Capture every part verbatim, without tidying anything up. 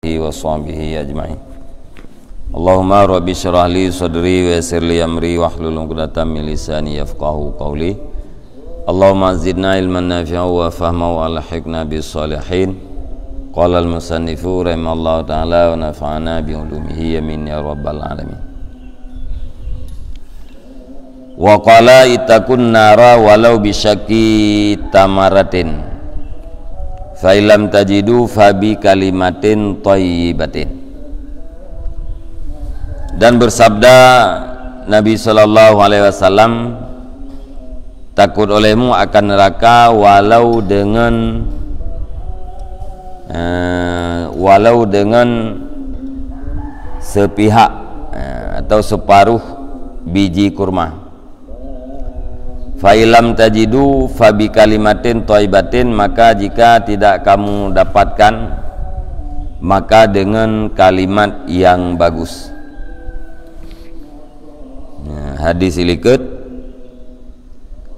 alihi wa sahbihi ajma'in. Allahumma rabbi syrah li sadri wa yassir li amri wahlul 'uqdatam min lisani yafqahu qawli. Allahumma zidna ilman nafi'a wa fahma wa alhiqna bis salihin. Qala al-musannifu rahimallahu ta'ala wa nafa'ana bi ulumihi, amin ya rabbal alamin. Wa qala ittaqun nara walau bisyaqqi tamaratin. Fa illam tajidu fa bi kalimatin thayyibatin. Dan bersabda Nabi sallallahu alaihi wasallam, "Takut olehmu akan neraka walau dengan, eh, walau dengan sepihak, eh, atau separuh biji kurma." "Fa illam tajidu fa bi kalimatin thayyibatin," maka jika tidak kamu dapatkan, maka dengan kalimat yang bagus. Nah, hadis ilikut,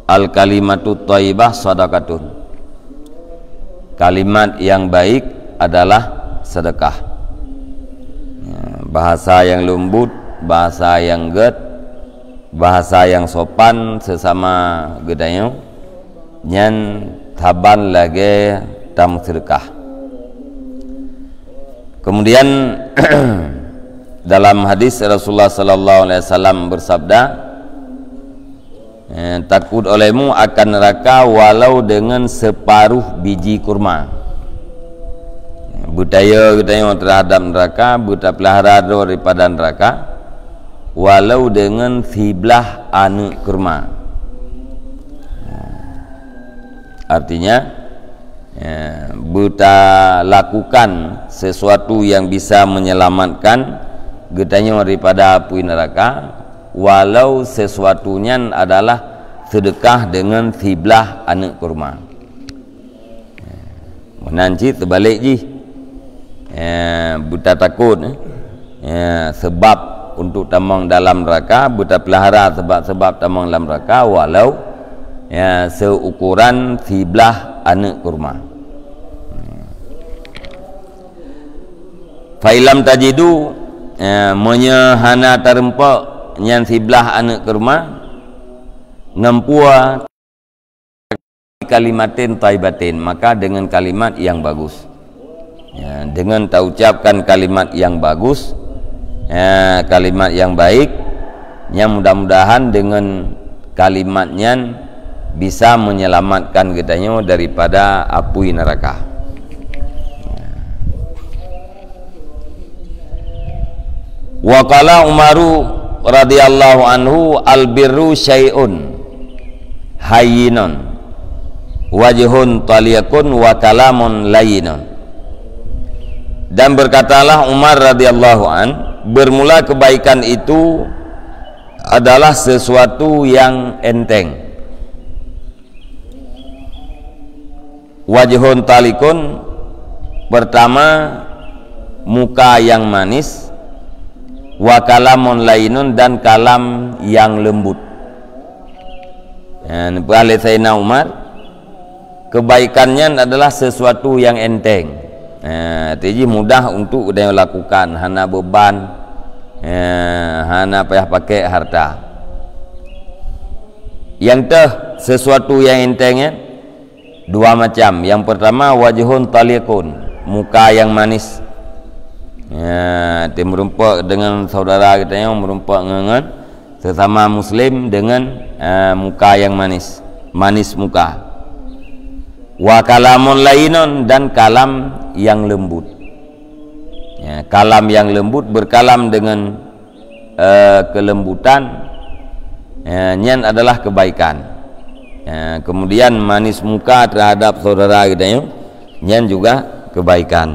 "Al kalimatu thayyibah sadaqatun." Kalimat yang baik adalah sedekah. Ya, bahasa yang lembut, bahasa yang gét, bahasa yang sopan sesama geutanyoe, nyan saban lagée tameuseudeukah. Kemudian dalam hadis Rasulullah sallallahu alaihi wasallam bersabda, eh, "Takut olehmu akan neraka walau dengan separuh biji kurma." Beutaya geutanyoe terhadap neraka, beutapeulara droe daripada neraka, walau dengan siblah aneuëk kurma. Artinya, ya, beutalakukan sesuatu yang bisa menyelamatkan geutanyoe daripada apui neraka, walau sesuatu nyan adalah sedekah dengan siblah aneuëk kurma. Meunan cit teubalek jih. Ya, beutatakot, eh. Ya, sebab untuk tamong dalam neraka, beutapeulara sebab-sebab tamong dalam neraka, walau, ya, seukuran siblah aneuëk kurma. Fa illam tajidu, ya, meunyoe hana tareumpok nyan siblah aneuëk kurma, ngon peue kalimatin thayyibatin, maka dengan kalimat yang bagus. Ya, dengan taucapkan kalimat yang bagus, ya, kalimat yang baik, yang mudah-mudahan dengan kalimat nyan bisa menyelamatkan geutanyoe daripada apui neraka. Wa qala Umaru radhiyallahu anhu, "Al birru syai'un hayyinun, wajhun thaliqun wa kalamun layyinun." Dan berkatalah Umar radhiyallahu an, "Bermula kebaikan itu adalah sesuatu yang enteng." Wajhun thaliqun, pertama, muka yang manis, wa kalamun layyinun, dan kalam yang lembut. Ya, neupeugah lé Saidina Umar, kebaikan nyan adalah sesuatu yang enteng. Ya, arti jih mudah untuk geutanyoe lakukan, hana beban, ya, hana payah pakai harta. Nyang teuh sesuatu yang enteng nyan, dua macam. Yang pertama, wajhun thaliqun, muka yang manis. Ya, ti meurumpok dengan saudara geutanyoe, meurumpok ngon, ngon sesama muslim dengan, eh, muka yang manis, manis muka. Wa kalamun layyinun, dan kalam yang lembut. Ya, kalam yang lembut, berkalam dengan eh, kelembutan, eh, nyan adalah kebaikan. Eh, kemudian manis muka terhadap saudara geutanyoe, nyan juga kebaikan.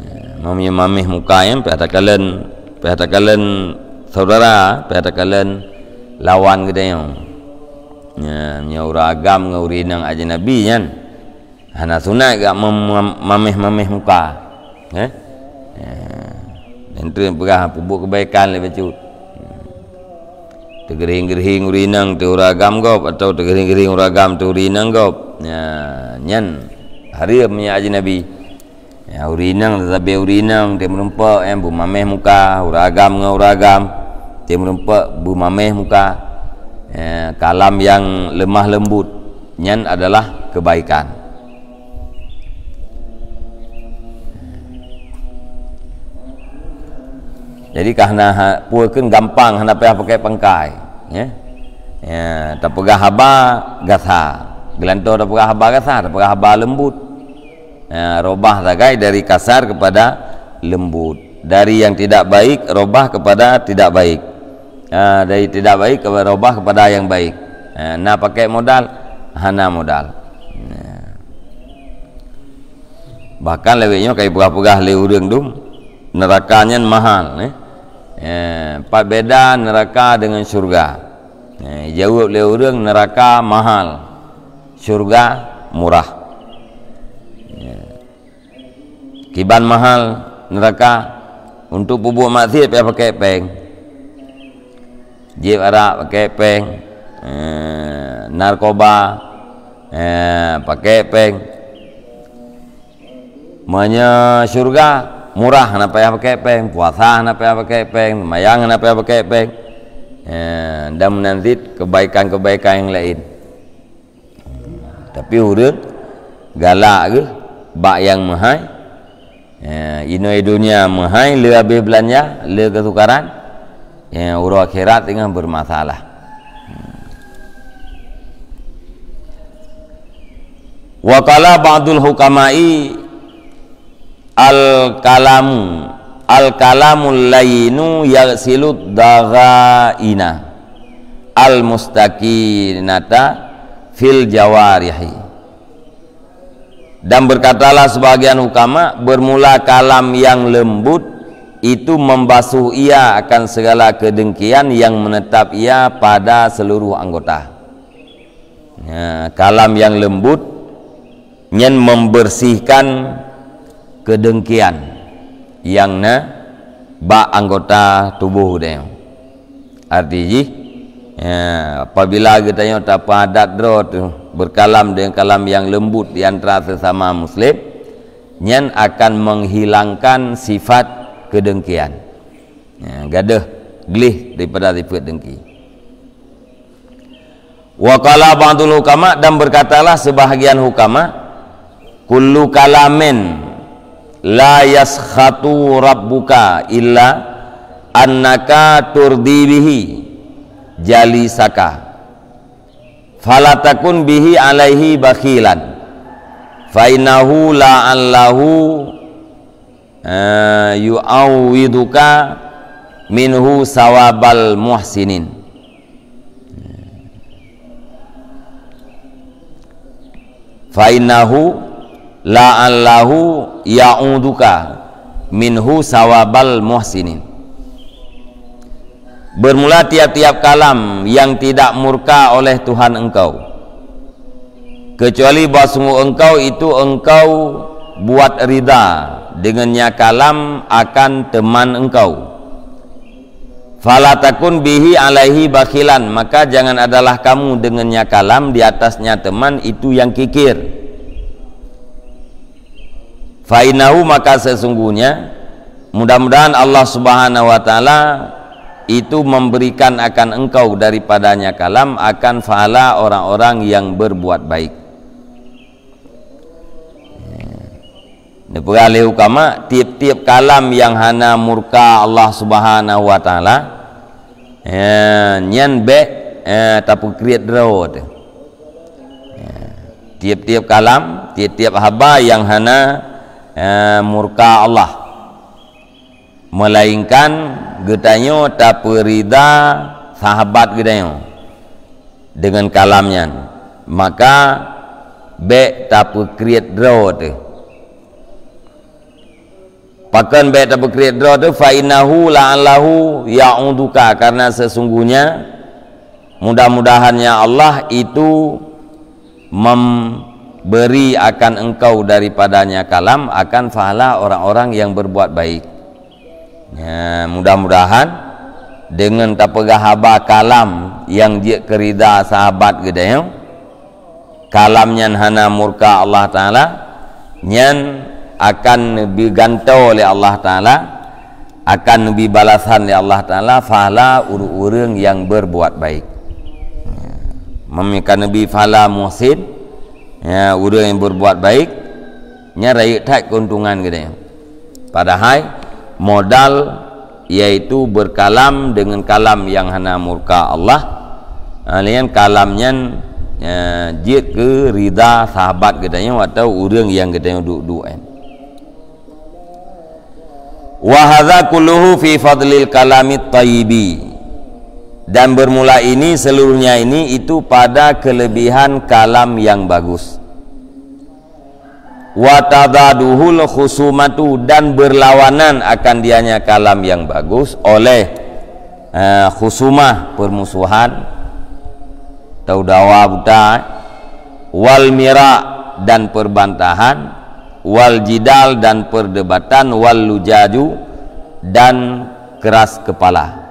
Eh, mamih-mamih muka nyan payah takalon, payah takalon saudara, payah takalon lawan geutanyoe. Ya, meunyoe ureuëng agam ngon ureuëng inong ajnabi nyan, hana sunat gak mem-, mem-, mameh-mameh muka. Eh? Eh. Dan tu yang peugah peubuet kebaikan lé bacut. Teugerhing-gerhing ureuëng inong teu ureuëng agam gob, atau teugerhing-gerhing ureuëng agam teu ureuëng inong gob. Ya, nyan hareuem nyan ajnabi. Ya, ureueng inong teutapi ureueng inong, tem meureumpok, ya, beumameh muka, ureueng agam ngon ureueng agam, tem meureumpok beumameh muka. Ya, kalam yang lemah lembut, nyan adalah kebaikan. Jadi, ka hana ha-, peue kheun gampang, hana payah pakai pangkai, ya. Ya, tapeugah haba gasa. Geulantoe tapeugah haba gasa, tapeugah haba lembut. Ya, robah sagai dari kasar kepada lembut. Dari yang tidak baik, robah kepada tidak baik. Ya, dari tidak baik, robah kepada yang baik. Ya, na pakai modal, hana modal. Ya. Bahkan lawét nyoe ka jipeugah-peugah lé ureueng dum, neuraka nyan mahal, eh. Eh, pat beda neuraka deungon syurga? Eh, jaweueb lé ureueng, neuraka mahal, syurga murah. Eh, kiban mahal neuraka, untuk peubuet maksiat payah pakai péng. Jieb arak pakai péng, eh, narkoba, eh, pakai péng. Meunyoe syurga murah, hana payah pakai péng, puasa hana payah pakai péng, seumayang hana payah pakai péng. Eh, dan meunan cit kebaikan-kebaikan nyang laén. Tapi ureueng galak geuh bak nyang meuhai. Ya, inoe donya meuhai, le habéh beulanja, le keutukaran. Ya, uroe akhirat teungoh beureumasalah. Wa qala ba'dul hukama'i, al-kalamu, al-kalamul layyinu yaghsilud daghaina al-mustaqinata fil jawarihi. Dan berkatalah sebahagian hukama, bermula kalam yang lembut itu membasuh ia akan segala kedengkian yang menetap ia pada seluruh anggota. Ya, kalam yang lembut nyan membersihkan kedengkian nyang na bak anggota tuboh geutanyoe. Arti jih, ya, apabila geutanyoe tapeuadat droe teuh berkalam dengan kalam yang lembut di antara sesama muslim, nyan akan menghilangkan sifat kedengkian. Ya, gadôh gleh daripada sifat dengki. Wa qala ba'dul hukama, dan berkatalah sebahagian hukama, kullu kalamin la yaskhatu rabbuka illa annaka turdi bihi jalisaka, fala takun bihi alaihi bakhilan, fa innahu la'allahu eh, yu'awwiduka minhu sawabal muhsinin. Fa innahu la'allahu ya'uduka minhu sawabal muhsinin. Bermula tiap-tiap kalam yang tidak murka oleh Tuhan engkau, kecuali bahwa sungguh engkau itu engkau buat rida dengannya kalam akan teman engkau. Fala takun bihi alaihi bakhilan, maka jangan adalah kamu dengannya kalam di atasnya teman itu yang kikir. Fa innahu, maka sesungguhnya, mudah-mudahan Allah Subhanahu wa Ta'ala itu memberikan akan engkau daripadanya kalam akan pahala orang-orang yang berbuat baik. Neupeugah lé hukama, tiep-tiep kalam nyang hana murka Allah Subhanahu wa Ta'ala, eh, nyan bék, eh, tapeukriet droe teuh. Eh, tiep-tiep kalam, tiep-tiep haba nyang hana, eh, murka Allah, melainkan geutanyoe tapeurida sahabat geutanyoe deungon kalam nyan, maka bék tapeukriet droe teuh. Pakon bék tapeukriet droe teuh? Fa innahu la'allahu ya'uduka, karena sesungguhnya mudah-mudahannya Allah itu memberi akan engkau daripadanya kalam akan pahala orang-orang yang berbuat baik. Ya, mudah-mudahan deungon tapeugah haba kalam nyang jeuet keu rida sahabat geutanyoe, kalam nyan hana murka Allah Ta'ala, nyan akan neubi gantoe lé Allah Taala, akan neubi balasan lé Allah Taala pahala ureuëng-ureuëng nyang berbuat baik. Meunyoe ka neubi pahala muhsin, ya, ureuëng nyang berbuat baik, nyan rayeuk that keuntungan geutanyoe. Padahai modal yaitu berkalam dengan kalam yang hana murka Allah. Ha, lé nyan kalam nyan, eh, jeuet keu rida sahabat geutanyoe atau ureuëng nyang geutanyoe duek-duek nyan. Wa hadza kulluhu fi fadlil kalamit thayyibi. Dan bermula ini, seluruhnya ini itu pada kelebihan kalam yang bagus. Wa tadaduhul khusumatu, dan berlawanan akan dianya kalam yang bagus oleh, eh, khusumah, permusuhan, atau dawa buta, wal mira, dan perbantahan, wal jidal, dan perdebatan, wal lujaju, dan keras kepala.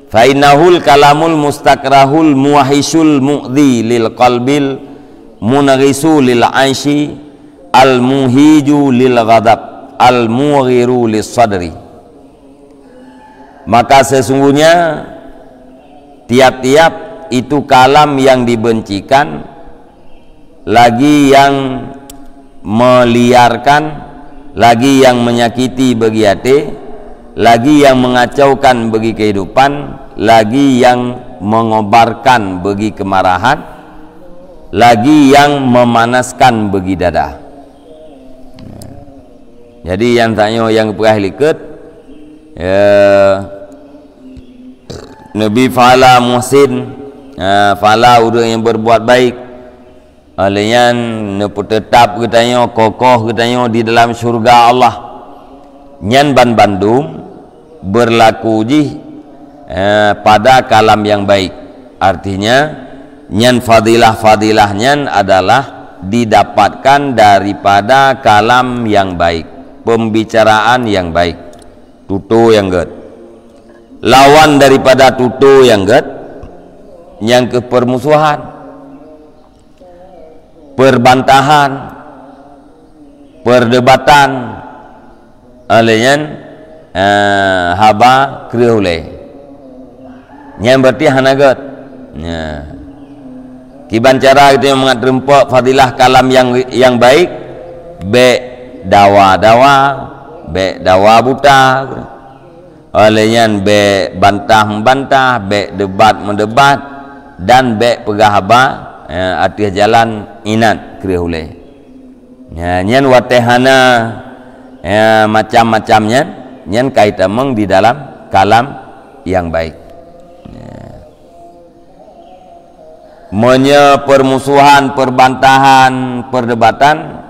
Fa innahul kalamul mustakrahul muwahisyul mu'dzi lil qalbil munaghisu lil aisyi al muhiju lil ghadab al mughiru lis sadri. Maka sesungguhnya tiap-tiap itu kalam yang dibencikan, lagi yang meliarkan, lagi yang menyakiti bagi até, lagi yang mengacaukan bagi kehidupan, lagi yang mengobarkan bagi kemarahan, lagi yang memanaskan bagi dada. Jadi, nyang tanyoe nyang peugah likot, ya, neubi pahala muhsin, ha, pahala ureuëng nyang berbuat baik. Oleh nyan, neupeuteutap geutanyoe, kokoh geutanyoe di dalam syurga Allah. Nyan banbandum berlaku jih, eh, pada kalam yang baik. Artinya, nyan fadilah-fadilah nyan adalah didapatkan daripada kalam yang baik, pembicaraan yang baik, tutoe nyang gét. Lawan daripada tutoe nyang gét, nyang keuh permusuhan, perbantahan, perdebatan, oleh nyan, eh, haba kreueh ulée. Nyan berarti hana gét. Nya. Kiban cara geutanyoe mangat teurumpok fadilah kalam yang, yang baik, bék dawa-dawa, bék dawa buta. Oleh nyan, bék bantah-membantah, bék debat-mendebat, dan bék peugah haba, eh, ateueh jalan inat kreueh ulée. Nya, nyan watée hana, ya, macam-macam nyan, nyan ka itamong di dalam kalam yang baik. Ya. Meunyoe permusuhan, perbantahan, perdebatan,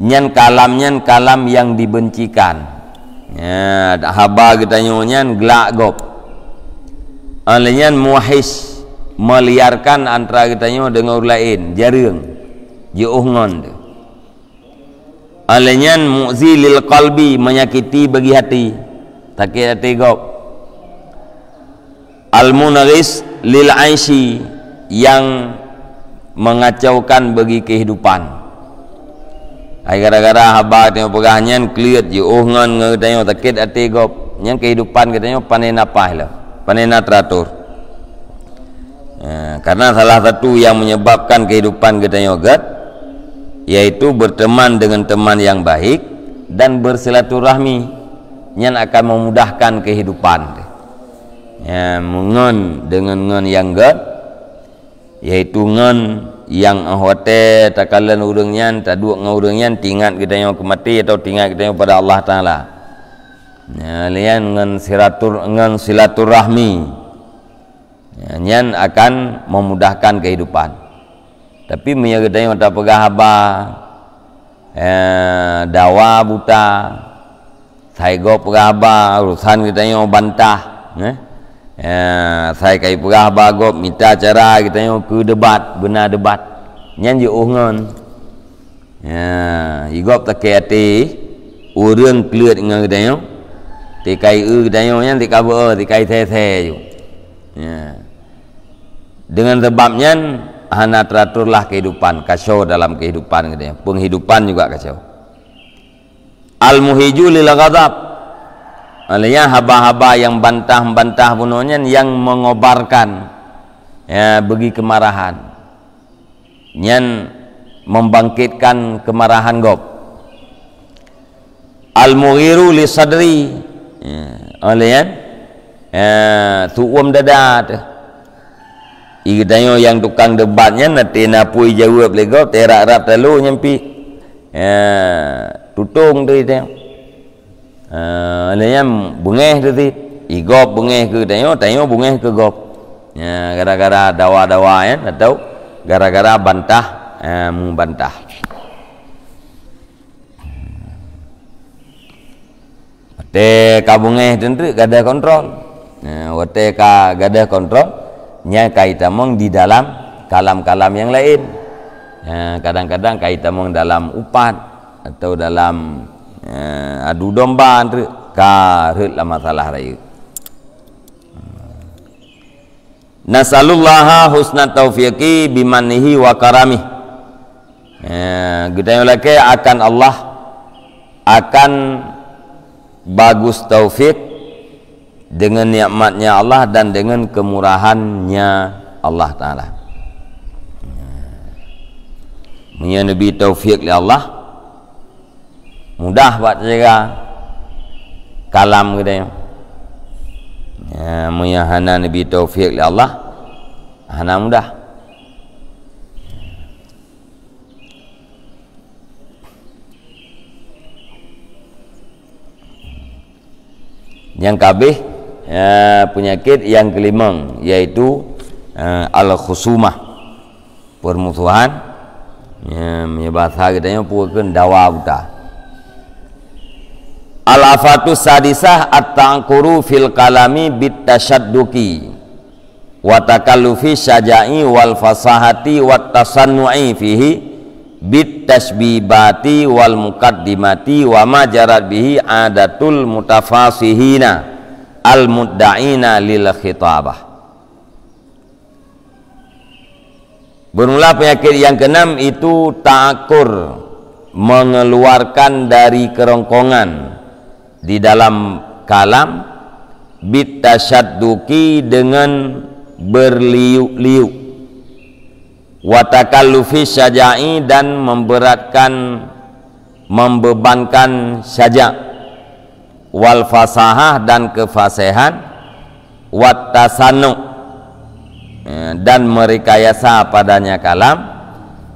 nyan kalam, nyan kalam yang dibencikan. Ya, haba geutanyoe nyan glak gob. Oleh nyan muwahish, meliarkan antara geutanyoe deungon ureuëng laén, jareueng, jiôh ngon teuh. Oleh nyan mu'zi lil qalbi, menyakiti bagi hati, sakét até gob. Al-munaghis lil aisyi, yang mengacaukan bagi kehidupan. Hai gara-gara haba tanyoe peugah nyan kleuet jiôh ngon, ngon geutanyoe sakét até gob. Nyan kehidupan geutanyoe pane na paih lom, pane na teratur. Eh, karena salah satu yang menyebabkan kehidupan geutanyoe gét, yaitu berteman dengan teman yang baik dan bersilaturahmi. Nyan akan memudahkan kehidupan. Ya, ngon, deungon ngon nyang gét, yaitu ngon nyang óh watée takalon ureuëng nyan, taduek ngon ureuëng nyan, teuingat geutanyoe keu maté atau teuingat geutanyoe pada Allah Taala. Ya, lé nyan ngon silatur-, ngon silaturahmi. Ya, nyan akan memudahkan kehidupan. Tapi meunyoe geutanyoe tapeugah haba, eh, dawa buta, sai gob peugah haba, urosan geutanyoe bantah, eh. Eh, sai kai peugah haba gob, mita cara geutanyoe keu debat, beuna debat. Nyan jiôh ngon. Ya, i gob sakét até, ureuëng kleuet ngon geutanyoe, tikai eu geutanyoe nyan, tikai beu, tikai thee-thee ju. Ya. Dengan sebab nyan, hana teraturlah kehidupan, kacau dalam kehidupan geutanyoe. Penghidupan juga kacau. Al-muhiju lil ghadab. Artinya haba-haba nyang bantah-bantah bunoe nyan nyang mengobarkan, ya, bagi kemarahan. Nyan membangkitkan kemarahan gob. Al-mughiru li sadri. Ya, oleh nyan, ya, su'um dada teuh. Geutanyoe nyang tukang debat nyan, na teuh na peue jaweueb lé gob, teuh rab-rab talo nyan pih. Ya, tutong teuh geutanyoe. Ah, lé nyan beungéh teuh cit. Igob beungéh keu tanyoe, tanyoe beungéh keu gob. Ya, gara-gara dawa-dawa nyan atau gara-gara bantah, ah, meubantah. Watée ka beungéh teunteuk gadoh kontrol. Nah, watée ka gadoh kontrol, nyan ka itamong di dalam kalam-kalam nyang laén. Nah, kadang-kadang ka itamong dalam upat atau dalam, eh, adu domba teuk ka rhot lam masalah rayeuk. Nasalullaha husna taufiqi bimannihi wa karamih. Eh, geutanyoe lakée akan Allah akan bagus taufik dengan nikmatnya Allah dan dengan kemurahannya Allah Taala. Meunyoe neubi taufik lé Allah, mudah bak jaga kalam geutanyoe. Ya, meunyoe hana neubi taufik lé Allah, hana mudah. Nyang kabeh, ya, penyakit nyang keulimong, yaitu, eh, al-khusumah, permusuhan. Ya, meunyoe bahasa geutanyoe peue kheun, dawa buta. Al-afatu sadisah at-ta'akkuru fil kalami bit tasyadduqi wa takallufi syaja'i wal fasahati wat tasannu'i fihi bit tasybibati wal mukaddimati wa ma jarat bihi adatul mutafasihina al mudda'ina lil khitabah. Bermula penyakit yang keenam itu ta'akkur, mengeluarkan dari kerongkongan di dalam kalam, bit tasyadduqi, dengan berliuk-liuk, wa takallufi syaja'i, dan memberatkan, membebankan syaja', wal fasahah, dan kefasihan, wat tasannu, eh, dan merekayasa padanya kalam,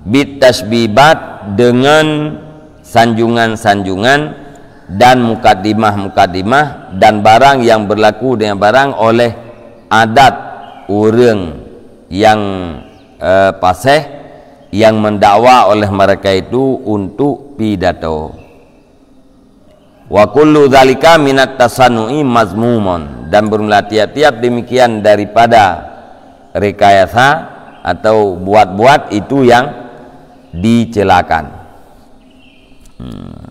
bit tasbibat, dengan sanjungan-sanjungan dan mukaddimah-mukaddimah dan barang yang berlaku dengan barang oleh adat ureuëng nyang, eh, paséh, yang mendakwa oleh mereka itu untuk pidato. Wa kullu dzalika minat tasannu'i mazmumun, dan bermula tiap-tiap demikian daripada rekayasa atau buat-buat itu yang dicelakan. Hmm.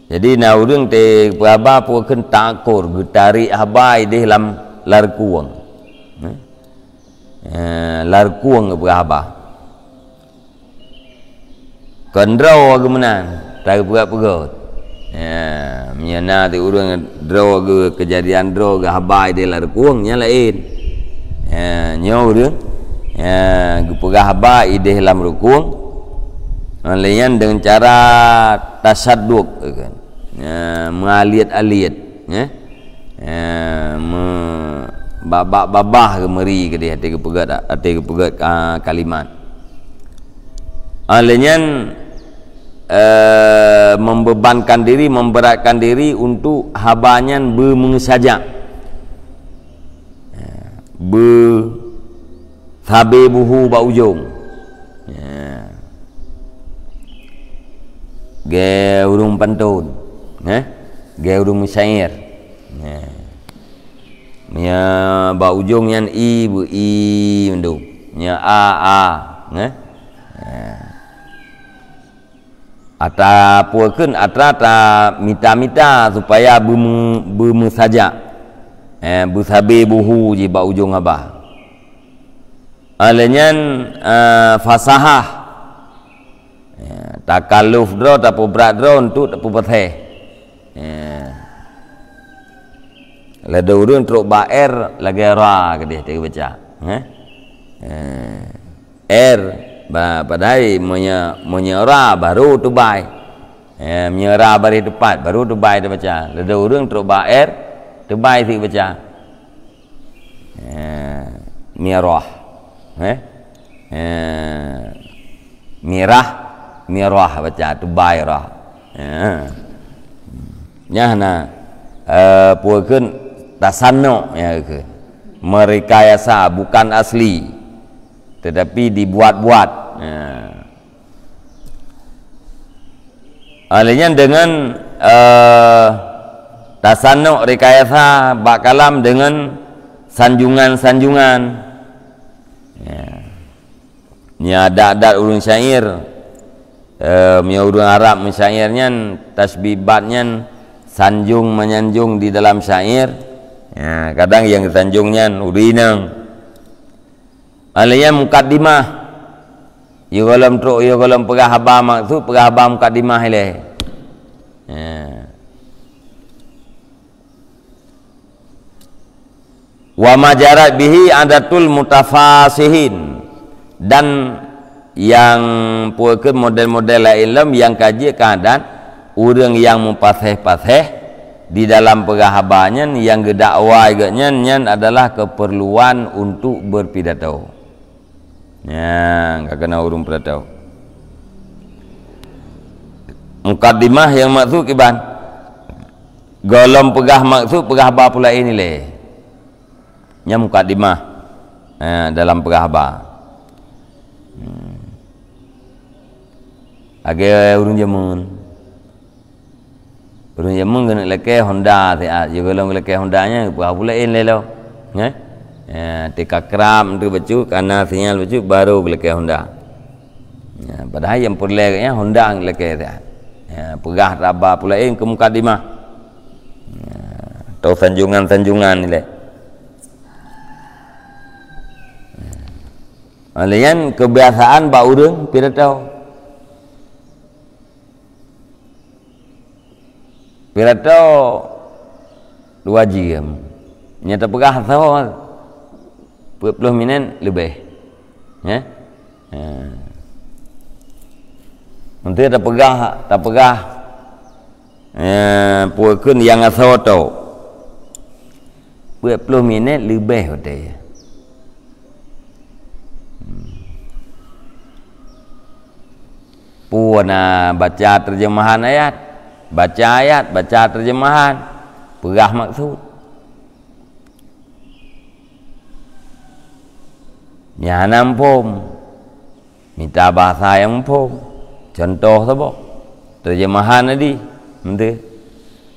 Jadi na ureuëng teupeugah haba peue kheun ta'akkur, geutarek haba ideh lam larkueng. Eh? Eh, larkueng geupeugah haba. Kon droe geuh meunan, tapeugah-peugah. Ya, meunyoe na di ureuëng droe geuh keujadian droe geuh haba ideh lam rukung, nyan laén. Ya, nyoe ureuëng, ya, geupeugah haba ideh lam rukung, lé nyan deungon cara tasyadduq, kan. Ya, meualiet-aliet, ya. Eh, me-, babah-babah geuh meuri keudeh, até geupeugét, até geupeugét, ah, kalimat. Ah, lé nyan, eh, membebankan diri, memberatkan diri untuk haba nyan beumeusajak. Eh, beu- sabe buhu bak ujong. Ya. Geu ureuëng pantôn, eh? Geu ureuëng meusyair. Ya. Meunyo bak ujong nyan i, beu i mandum. Meunyo a, a, eh? Ya. Ata peue kheun atra ta mita-mita supaya beumeu-, beumeusajak, eh, beusabe buhu jih bak ujong haba. Ah, lé nyan, eh, fasahah. Ya, Takaluf droe, tapeubrat droe untuk tapeupaséh. Ya. Lé ureuëng trok ba R lagée ra keudeh teubaca. Eh? Eh. R, ba-, padahai meunyoe, meunyoe ra baru tubai. Eh, meunyoe ra baréh teupat baru tubai tabaca. Lé ureuëng trok ba R, tubai teubaca. Eh, mirah. Eh? Eh, mirah, mirah baca, tubai rah. Eh. Nyan na, eh, peue kheun tasanok, ya kheun. Merekayasa, bukan asli, tetapi dibuat-buat. Eh. Oleh nyan deungon, eh, tasanok rekayasa bak kalam deungon sanjungan-sanjungan. Ya. Nyan adat-adat ureuëng syair. Eh, meunyoe ureuëng Arab meusyair nyan, tasbih bat nyan sanjung meunyanjung di dalam syair. Ya, kadang nyang sanjung nyan ureuëng inong. Alaiya mukaddimah. Yôh gohlom trok, yôh gohlom peugah haba maksud, peugah haba mukaddimah ilée. Ya. Wa majarat bihi adatul mutafasihin. Dan nyang peue kheun model-model laén lom nyang ka jeuet keu adat ureuëng nyang mupaséh-paséh di dalam peugah haba nyan, nyang geudakwa geuh nyan, nyan adalah keperluan untuk berpidato. Nyang ka keunoe ureuëng pidato. Mukaddimah nyang maksud kiban. Gohlom peugah maksud, peugah haba peue laén ilée. Nyan mukaddimah, eh, dalam peugah haba. Hmm. Lagée ureuëng jameun. Ureuëng jameun keuneuk lakée Honda siat, yôh gohlom lakée Honda nyan peugah peue laén lé lo. Nyan? Eh, tika krab tu bacut, kana sinyal bacut, baru lakée Honda. Ya, padahai nyang peureulée geuh nyan Honda nyang lakée siat. Ya, peugah haba peue laén keu mukaddimah. Ya, atau sanjungan-sanjungan ilée. Oleh nyan kebiasaan bak ureuëng pidato. Pidato dua jam. Nyan tapeugah asoe peuet ploh minét leubeh. Ya? Ha. Meuntée tapeugah, tapeugah, eh, peue kheun nyang asoe tok. Peuet ploh minét leubeh watée. Hmm. Peue na baca terjemahan ayat, baca ayat, baca terjemahan, peugah maksud. Nyan hana muphom. Mita bahasa nyang muphom. Cuntoh saboh. Terjemahan tadi. Meuntée.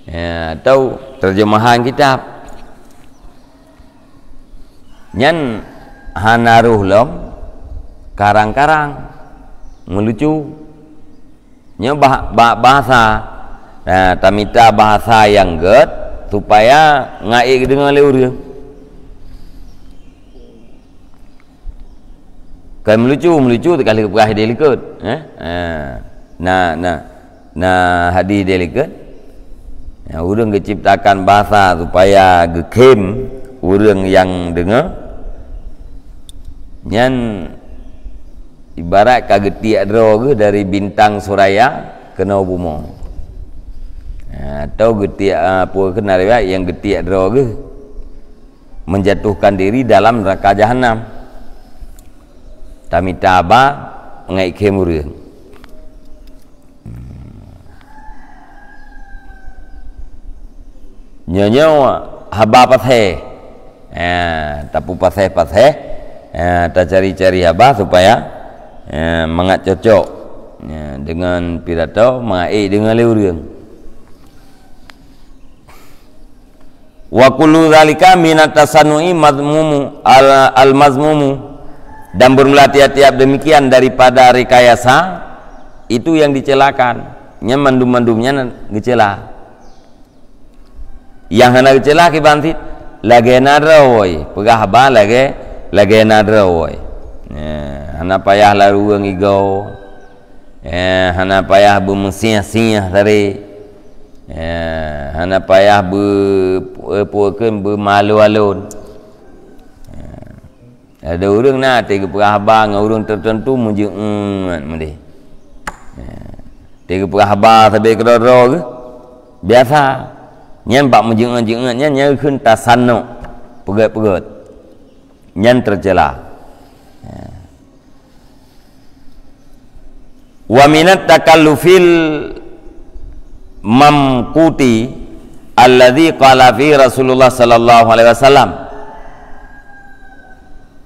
Ya, atau terjemahan kitab. Nyan hana roh lom karang-karang meulucu. Nyoe bah-, bah-, bahasa. Nah, tamita bahasa nyang gét supaya ngaék geudeungoe lé ureuëng. Kan meulucu, meulucu teuka lheueh peugah idéh likot, eh? Ha. Na, na, na hadih idéh likot. Ya, ureuëng geuciptakan bahasa supaya geukhém ureuëng nyang deungoe. Nyan ibarat ka geutiek droe geuh dari bintang Suraya keunoe bumoe. Ha, atau geutiek, ah, peue keunan riwayat nyang geutiek droe geuh menjatuhkan diri dalam neraka jahanam. Tamita haba ngon ikhém ureuëng. Nyoe-nyoe haba paséh. Ha, tapeupaséh-paséh, ha, tacari-cari haba supaya, ha, mangat cocok, ha, deungon pidato, mangat ék deungoe lé ureuëng. Wa kullu zalika minat tasannu'i mazmumu, al-, al-mazmumu. Dan bermula tiap-tiap demikian daripada rekayasa, itu yang dicelakan. Nyan mandum-mandum nyan geucela. Nyang hana geucela kiban cit, lagée na droe, peugah haba lagée, lagée na droe. Nah, hana payah laju ngigoe. Eh, hana payah beumeusiah-siah tadi. Eh, hana payah be-, eh, peue kheun, beumalu-alun. Eh, ada ureuëng na teupeugah haba ngon ureuëng tertentu meujeuet meudeh. Eh, teupeugah haba sabe keudroe-droe geuh. Biasa. Nyan bak meujeuet-jeuet nyan, nyan kheun tasanok, peugét-peugét. Nyan teucela. Eh. Wa minat takallufil mamkuti alladzi qala fi Rasulullah sallallahu alaihi wasallam,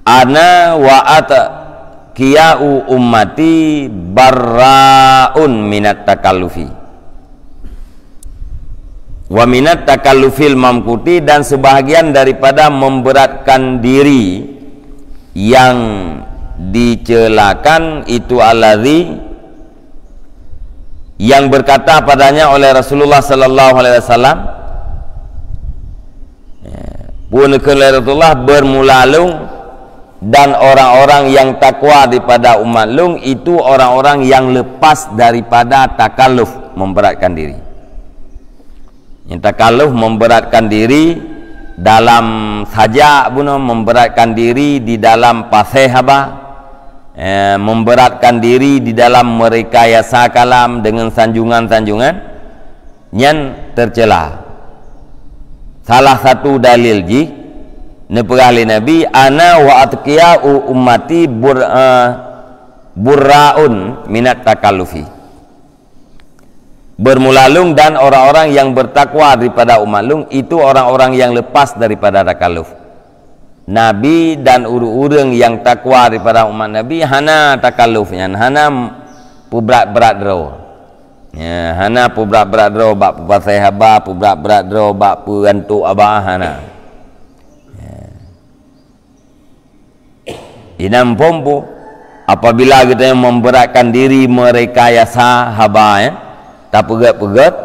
"Ana wa atqiya'u ummati barra'un minat takallufi." Wa minat takallufil mamkuti, dan sebahagian daripada memberatkan diri yang dicelakan itu alladzi, yang berkata padanya oleh Rasulullah sallallahu alaihi wasallam, ya, pun kheun lé Rasulullah, bermula lôn dan orang-orang yang takwa daripada umat lôn itu orang-orang yang lepas daripada takalluf, memberatkan diri. Nyang takalluf memberatkan diri dalam sajak bunoe, memberatkan diri di dalam paséh haba, eh, memberatkan diri di dalam merekayasa kalam dengan sanjungan-sanjungan, nyan tercela. Salah satu dalil jih, neupeugah lé Nabi, "Ana wa atqiya'u ummati bur-, eh, burra'un minat takallufi." Bermula lôn dan orang-orang yang bertakwa daripada umat lôn itu orang-orang yang lepas daripada takalluf. Nabi dan ureuëng-ureuëng nyang takwa daripada umat Nabi hana takalluf nyan, hana peubrat-brat droe. Ya, hana peubrat-brat droe bak peupaséh haba, peubrat-brat droe bak peuantok haba, hana. Ya. Inan phom pu, apabila geutanyoe memberatkan diri merekayasa haba, ya, tapeugét-peugét,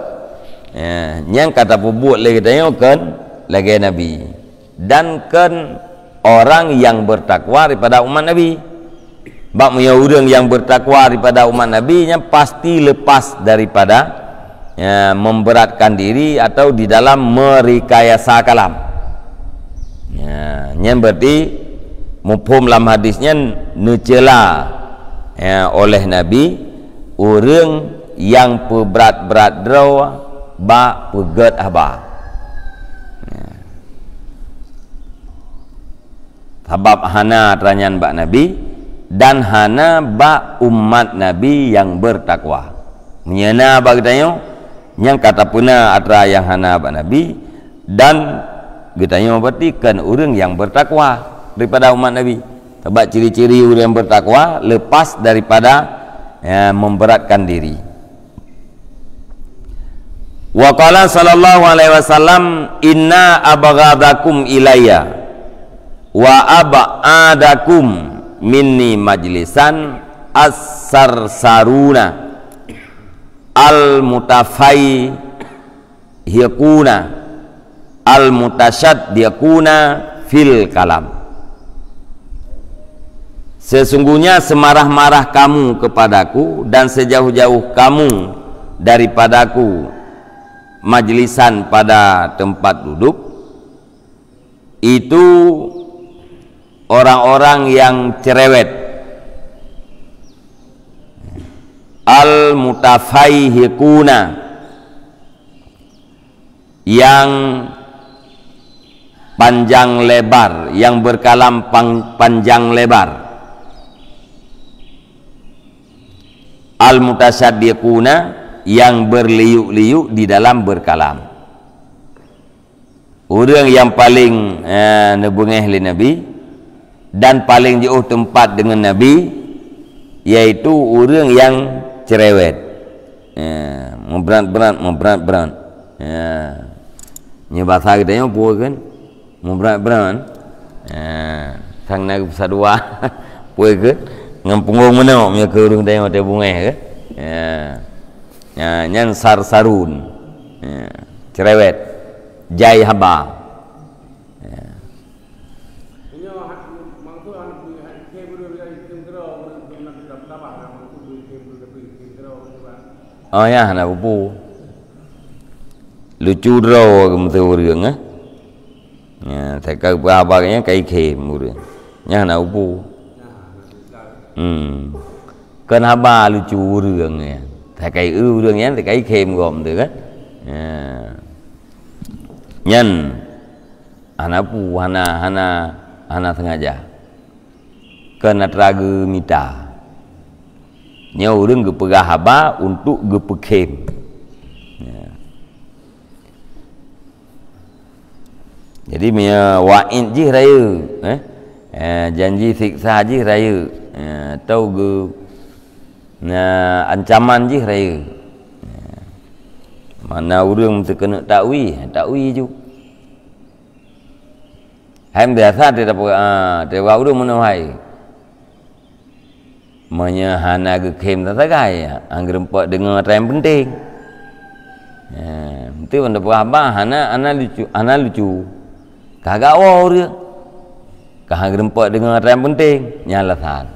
ya, nyang ka tapeubuet lé geutanyoe kheun lagée Nabi. Dan kheun orang yang bertakwa daripada umat Nabi. Bak meunyoe ureuëng yang bertakwa daripada umat Nabi, nyan pasti lepas daripada, ya, memberatkan diri atau di dalam merekayasa kalam. Ya, nyan berarti muphom lam hadis nyan neucela, ya, oleh Nabi ureuëng yang peubrat-brat droe bak peugét haba. Ya. Sabab hana atra nyan bak Nabi dan hana bak umat Nabi nyang bertakwa. Meunyoe na bak geutanyoe nyang ka tapeuna atra nyang hana bak Nabi, dan geutanyoe berarti kon ureuëng nyang bertakwa daripada umat Nabi. Sabab ciri-ciri ureuëng nyang bertakwa lepas daripada, ya, memberatkan diri. Wa qala sallallahu alaihi wasallam, "Inna abghadakum ilayya wa ab'adakum minni majlisan as-sarsaruna al-mutafaihiquna al-mutasyaddiquna fil kalam." Sesungguhnya semarah-marah kamu kepadaku dan sejauh-jauh kamu daripadaku majlisan pada tempat duduk, itu orang-orang yang cerewet, al-mutafaihiquna, yang panjang lebar, yang berkalam pang-, panjang lebar. Al-mutasyaddiquna, yang berliuk-liuk di dalam berkalam. Ureuëng nyang paleng, eh, neubeungéh lé Nabi dan paleng jiôh teumpat deungon Nabi, yaitu ureuëng nyang cerewet. Eh, meubrat-brat, meubrat-brat. Ya. Nyoe basa geutanyoe peue kheun? Meubrat-brat. Ya. Sang na geupeusadua. Peue kheun? Ngon punggong manok, meunyoe keu ureuëng tanyoe teuh beungéh kheun? Ya. Ya, nyan sarsarun. Ya. Cerewet. Jai haba. Ya. Meunyoe hana, maksud hana bri, hana bri, bri, bri, bri, bri, bri, bri, bri, bri, bri, bri, bri, bri, bri, bri, bri, bri, bri, bri, Oh, nyan hana peue-peue. Lucu droe geumeuseu ureuëng, eh. Ya, teuka peugah haba nyan ka ikhém ureuëng. Nyan hana peue-peue. Hmm. Kon haba lucu ureuëng nyan. Teuka ieu ureuëng nyan teuka ikhém gob tu kan. Ya. Nyan hana peue, hana, hana, hana sengaja. Kon atra geumita. Nyoe ureuëng geupeugah haba untuk geupeukhém. Ya. Jadi, meunyoe waid jih rayeuk, eh? Eh, janji siksa jih rayeuk. Eh, atau geu-, na, ancaman jih rayeuk. Eh, mana ureuëng meusti keuneuk takwi, takwi ju. Hai biasa teudapat, ah, teudapat ureuëng meunoe hai. Meunyoe hana geukhém sagai, han geurumpok deungoe atra nyang peunteng. Ha, beutôi ban teupeugah haba hana, hana lucu, hana lucu. Ka gak woe ureuëng. Ka han geurumpok deungoe atra nyang peunteng, nyan alasan.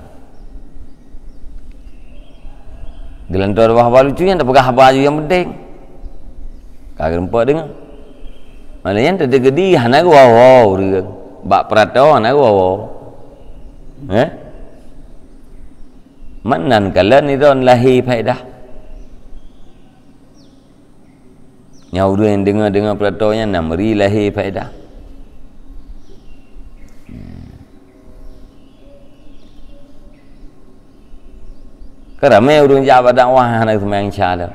Geulantoe teupeugah haba lucu nyan teupeugah haba aju nyang peunteng. Ka geurumpok deungoe. Malah nyan teudeugedi hana geuwoe-woe ureuëng. Bak peurato hana geuwoe-woe. Eh? Meunan kalon nidon lahé faedah. Nyang ureuëng nyang deungoe-deungoe peurato nyan na meuri lahé faedah. Ka ramé ureuëng jak bak dakwah hana seumayang Isya lom.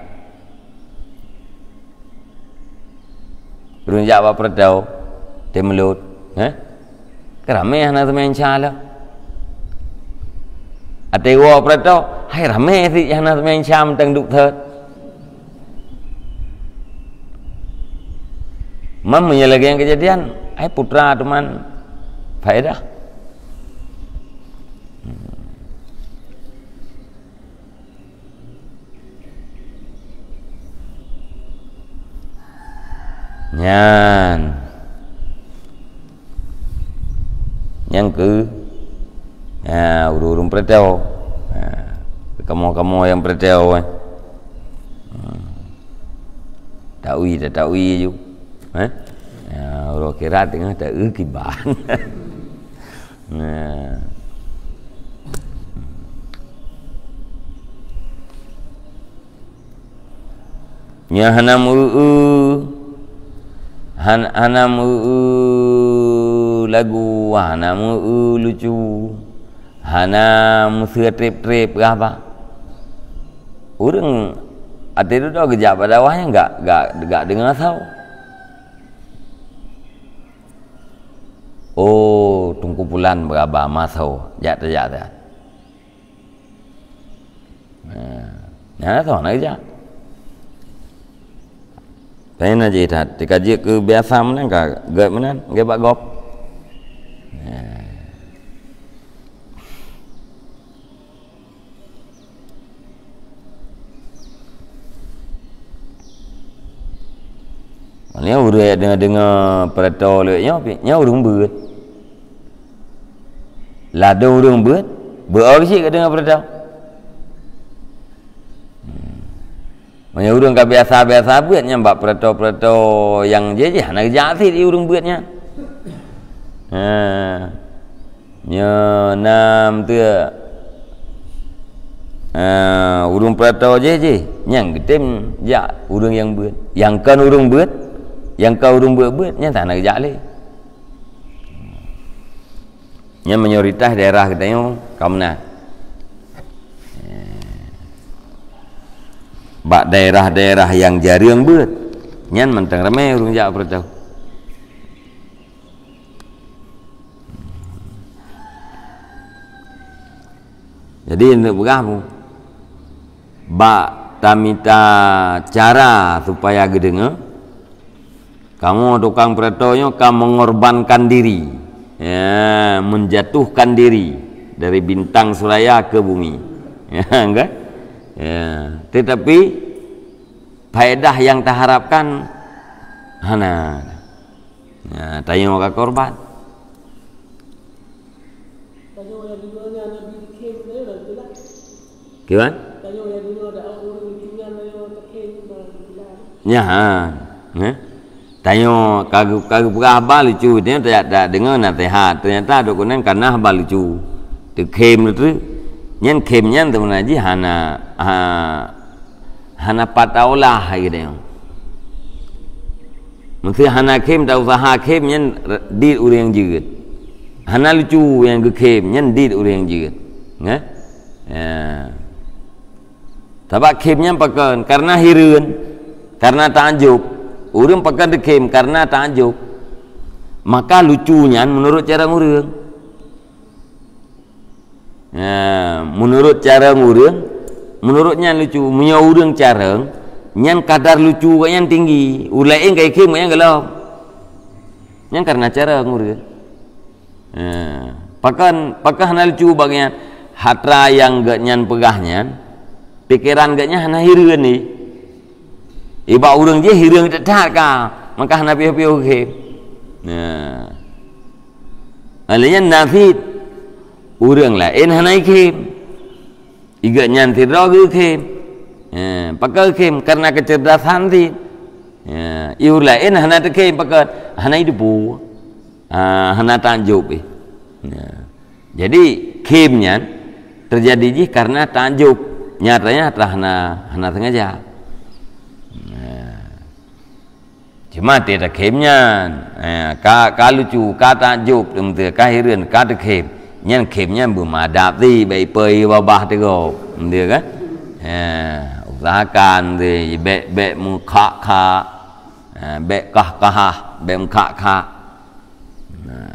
Ureuëng jak bak peurato, teumeulot, eh? Ka ramé hana seumayang Isya lom. Até woe peurato, hai ramé sit hana seumayang Isya mantong duek thot. Man meunyoe lagée nyan keujadian, hai putra teuma faedah. Nyan. Nyang keu, ha, ureuëng-ureuëng peurato. Ha, kamoe-kamoe nyang peurato, eh. Hmm. Takwi, takwi ju. Eh? Ha, uroe akhirat teungoh takeu kiban. Nah. Nyan hana meu-eu, han-, hana meu-eu lagu, hana meu-eu lucu, hana meuseue treb-treb kah bah. Ureuëng até dudoe geujak bak dakwah nyan gak, gak, gak deungoe soe. Oh, Teungku Pulan beuraba masoe, jak tajak that. Nah, nah, soe na jak. Tapi na jih that, tika jeuet keu biasa meunan ka, gét meunan, gét bak gob. Nah. Maknanya ureuëng nyang deungoe-deungoe peurato lé nyoe, nyoe ureuëng beuet. Ladôm ureuëng beuet, beuet cit ka deungoe peurato. Hmm. Meunyoe ureuëng ka biasa-biasa beuet nyan bak peurato-peurato nyang jih-jih hana geujak sit di ureuëng beuet nyan. Ha. Nyoe nam teu, ha, ureuëng peurato jih-jih nyang geutem jak ureuëng nyang beuet. Nyang kon ureuëng beuet, nyang kon ureuëng beuet-beuet nyan hana geujak lé. Nyan mayoritas daerah geutanyoe ka meunan. Bak daerah-daerah nyang jareueng beuet, nyan mantong ramé ureuëng jak peurato. Jadi, neuk peugah mu, bak tamita cara supaya geudeungoe, kamoe tukang peurato nyoe ka mengorbankan diri, ya, menjatuhkan diri dari Bintang Suraya ke bumi. Ya, kan? Ya, tetapi faedah yang taharapkan hana. Ya, tanyoe ka korban. Kiban? Nyan, eh? Tanyoe ka geu-, ka geupeugah haba lucu, tanyoe tajak, tajak deungoe naseuhat. Teunyata droe keunan ka na haba lucu. Teukhém treuk. Nyan khém nyan seubeuna jih hana, ha, hana pat taolah lagée nyoe. Meusé hana khém, ta useuha khém nyan r-, dit ureuëng jeuet. Hana lucu nyang geukhém nyan dit ureuëng jeuet. Nggak? Ya. Sabab khém nyan pakon? Karena hireuen, karena takjub. Ureuëng pakon teukhém karena takjub. Maka lucu nyan meunurot cara ureuëng. Ya, meunurot cara ureuëng, meunurot nyan lucu. Meunyoe ureuëng carông, nyan kadar lucu gobnyan tinggi. Ureuëng laén ka ikhém gobnyan gohlom. Nyan karena carông ureuëng. Ha, pakon, pakon hana lucu bak nyan? Hatra nyang gobnyan peugah nyan, pikeran gobnyan hana hireuen ni. Ibak ureuëng jih hireuen that-that ka, maka hana piôh-piôh khém. Nah. Oleh nyan na cit ureuëng laén hana ikhém. Igobnyan sidroe geukhém. Ha, pakon khém? Karena kecerdasan cit. Ha, ureuëng laén hana teukhém pakon? Hana ideupu. Ah, hana takjub, eh. Ya. Jadi, khém nyan teujadi jih karena takjub. Nyatanya hana, hana sengaja. Ya. Cuma teukhém nyan, eh, ka, ka lucu, ka takjub, ka hireuen, ka teukhém. Nyan khém nyan beumadab ti, bèk ipeu babah teugok, kan? Eh, usahakan ti, bèk, bèk meukhak-khak, eh, bèk kah-kahah, bèk meukhak-khak. Nah.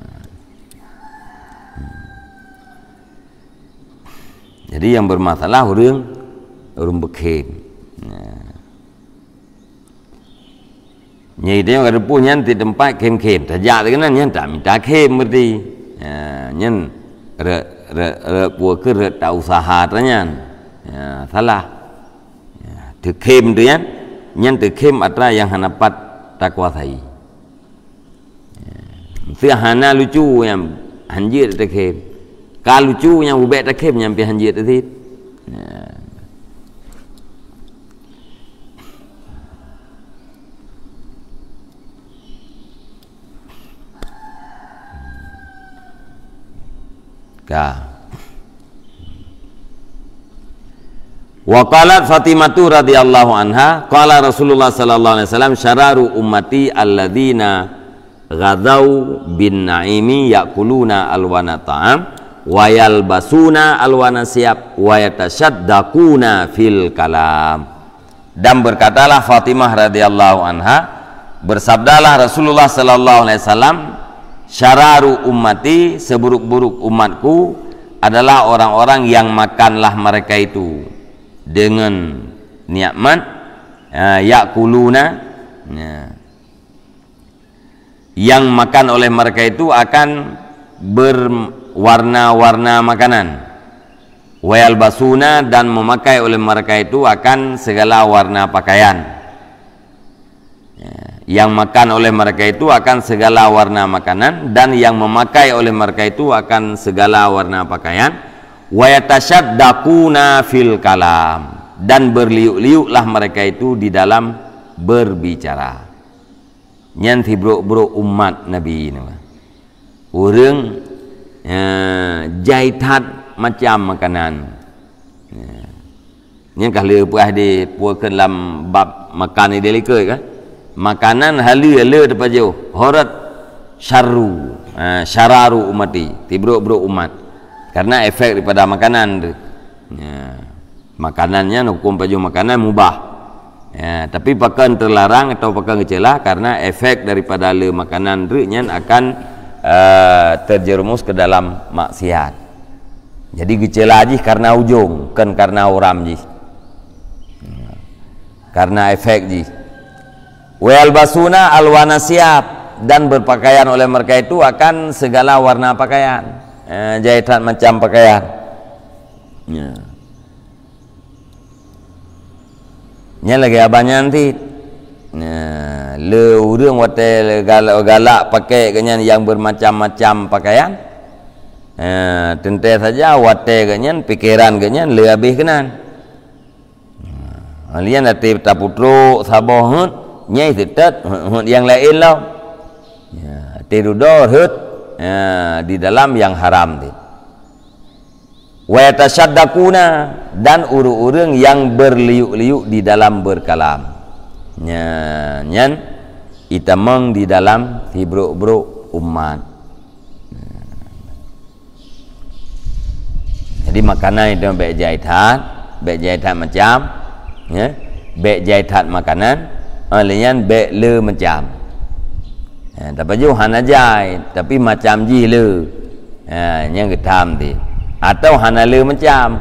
Jadi, nyang bermasalah ureuëng, ureuëng beukhém. Nah. Nyan itu nyang ka teupeue nyan di teumpat khém-khém. Tajak lagée nyan, nyan tak mita khém berarti. Ya, nyan rot, rot, rot peue keuh rot tak useuha atra nyan. Ya, salah. Ya, teukhém tu nyan, nyan teukhém atra nyang hana pat takuasai. Ya. Meusé hana lucu nyang hanjeuet takhém. Ka lucu nyang ubek takhém nyang pih hanjeuet tasit. Ya. Ka. Wa qalat Fatimatu radhiyallahu anha, qala Rasulullah sallallahu alaihi wasallam, "Syararu ummati alladzina ghadzau bin na'imi ya'kuluna alwana ta'am, wa yalbasuna alwana siyab, wa yatasyaddaquna fil kalam." Dan berkatalah Fatimah radhiyallahu anha, bersabdalah Rasulullah sallallahu alaihi wasallam, "Syararu ummati, seburuk-buruk umatku adalah orang-orang yang makanlah mereka itu dengan nikmat, ya, ya'kuluna, ya, yang makan oleh mereka itu akan berwarna-warna makanan. Wa yalbasuna, dan memakai oleh mereka itu akan segala warna pakaian." Ya, yang makan oleh mereka itu akan segala warna makanan, dan yang memakai oleh mereka itu akan segala warna pakaian. Wa yatasyaddaquna fil kalam, dan berliuk-liuklah mereka itu di dalam berbicara. Nyan sibrok-brok umat Nabi nyoe. Ureuëng, eh, jai that macam makanan. Ya. Nyan ka lheueh peugah di peue kheun lam bab makan di likot kan. Makanan haleue le teupajoh, horot syarru, eh, syararu ummati, sibrok-brok umat. Karena efek daripada makanan tu. Ya. Makanan nyan huköm pajoh makanan mubah. Ya, tapi pakon teularang atau pakon geucela karena efek daripada le makanan treuk nyan akan, eh, terjerumus ke dalam maksiat. Jadi geucela jih karena ujong, kon karena uram jih. Ya. Karena efek jih. Wa yalbasuna alwana siyab, dan berpakaian oleh mereka itu akan segala warna pakaian. Eh, jai that macam pakaian. Ya. Nyan lagée abah nyan cit. Nah, le ureuëng watée galak, galak pakai geuh nyan nyang bermacam-macam pakaian. Eh, teuntée saja watée geuh nyan, pikeran geuh nyan le habéh keunan. Nah, Lian até tapeutrok saboh heuet, nyai seutet heuet-heuet nyang laén lom. Ya, até dudoe rhot, ya, di dalam nyang haram teuh. Wa yatasyaddaquna, dan ureuëng-ureuëng nyang beurliuk-liuk di dalam beurkalam. Nya, nyan itamong di dalam sibrok-brok umat. Jadi makanan itu bék jai that, bék jai that macam, ya. Bék jai that makanan, ah, lé nyan bék le macam. Ya, tapajoh hana jai, tapi macam jih le. Ha, nyang geutham dit. Atau hana le macam.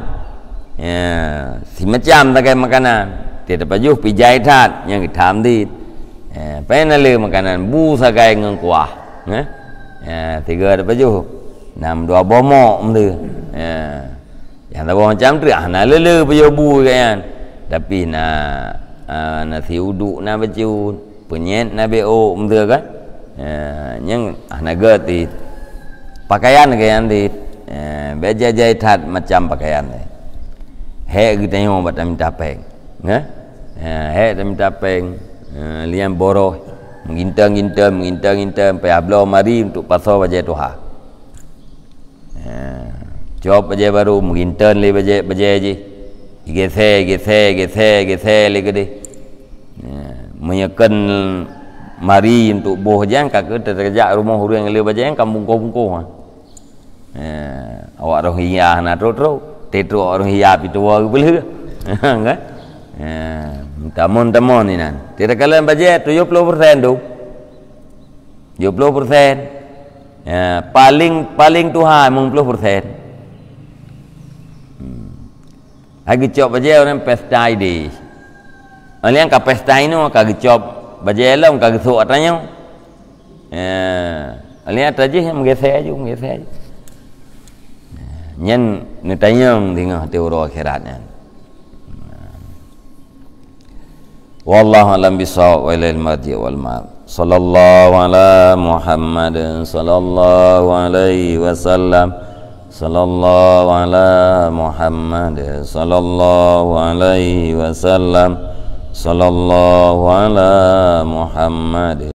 Ya, si macam sagai makanan. Tiep tapajoh pih jai that, nyang geutham dit. Ha, pai na le makanan, bu sagai ngon kuah. Ha? Ha, tiga tapajoh. Nam dua boh mok meutu. Ha. Nyang saboh macam tu, hana le-le pajoh bu gobnyan. Tapi na, ha, nasi uduk na bacut. Peunyét na bék ôk meuteue kan? Eh, nyang hana gét cit. Pakaian lagée nyan cit. Eh, bék jai-jai that macam pakaian teuh. Hék geutanyoe bak tamita péng. Nggak? Eh, hék tamita péng. Eh, lian boroh. Meuginteun-ginteun, meuginteun-ginteun, payah bloe mari untuk pasoe bajée tuha. Ha, cop bajée barô, meuginteun lé bajée, bajée jih. Geugisé, geugisé, geugisé, geugisé lé keudeh. Ha, meunyoe kheun mari untuk boh nyan, ka keuh teutajak rumoh ureuëng lé bajée nyan ka bungkôh-bungkôh, ha. Ha, awak roh hiya hana trok-trok, tetrok awak roh hiya pih tuwoe geupeulheueh. Kan? Ha, tamon-tamon inan. Teuka kalon bajée tujoh ploh persen tu. Tujoh ploh persen. Ya, paling, paling tuha limong ploh persen. Hmm. Hai geucop bajée ureuëng pesta idéh. Alèh ka pesta inoe ka geucop bajée lom ka geusok atra nyoe. Ya, alèh atra jih nyang meugisé aju, meugisé aju. Nyan neutanyong teungoh di uroe akhirat nyan. Wallahu a'lam bissawab wa ilaihil marji' wal ma'ab. Sallallahu ala Muhammad sallallahu alaihi wasallam. Sallallahu ala Muhammad sallallahu alaihi wasallam. Sallallahu ala Muhammad.